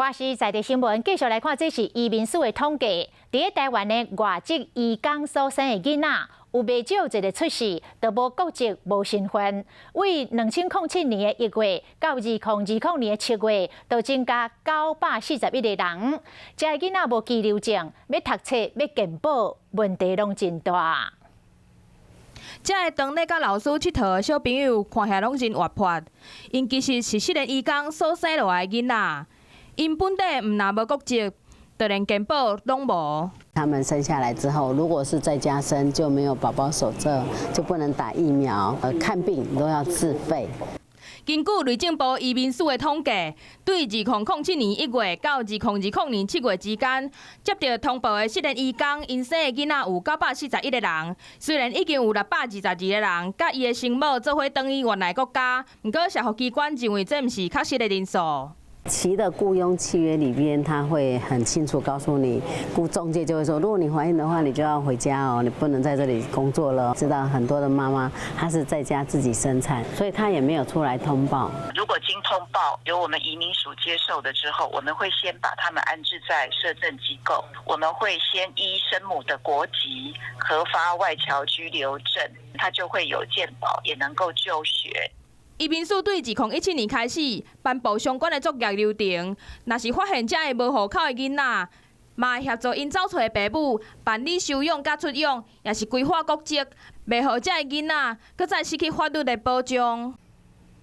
華視在地新聞繼續來看，這是移民署的統計。佇咧台灣的外籍移工所生的囡仔，有袂少一个出世就無國籍、無身份。對2007年的1月到2020年的7月，就增加941個人。這个囡仔無居留證，欲讀冊、欲健保，問題攏真大。這个當咧佮老師𨑨迌的小朋友，看起來攏真活潑。𪜶其實是失聯移工所生落來的囡仔。𪜶本底毋但無國籍，就連健保攏無。他們生下來之後，如果是在家生，就沒有寶寶手冊，就不能打疫苗，看病都要自費。根據內政部移民署的統計，對2007年1月到2020年7月之間，接著通報的失聯移工，𪜶生的囡仔有941個人。雖然已經有622個人，佮伊的生母做伙轉去原來國家，毋過社福機關認為這毋是確實的人數。其的僱傭契約裡邊，他會很清楚告訴你，僱中介就會說，如果你懷孕的話，你就要回家哦，你不能在這裡工作了。知道很多的媽媽，她是在家自己生產，所以她也沒有出來通報。如果經通報由我們移民署接受的之後，我們會先把他們安置在社政機構，我們會先依生母的國籍核發外僑居留證，他就會有健保，也能夠就學。移民署對2017年開始頒布相關的作業流程，若是發現這个無戶口的囡仔，嘛會協助𪜶走揣爸母辦理收養佮出養，抑是歸化國籍，袂予這个囡仔閣再失去法律的保障。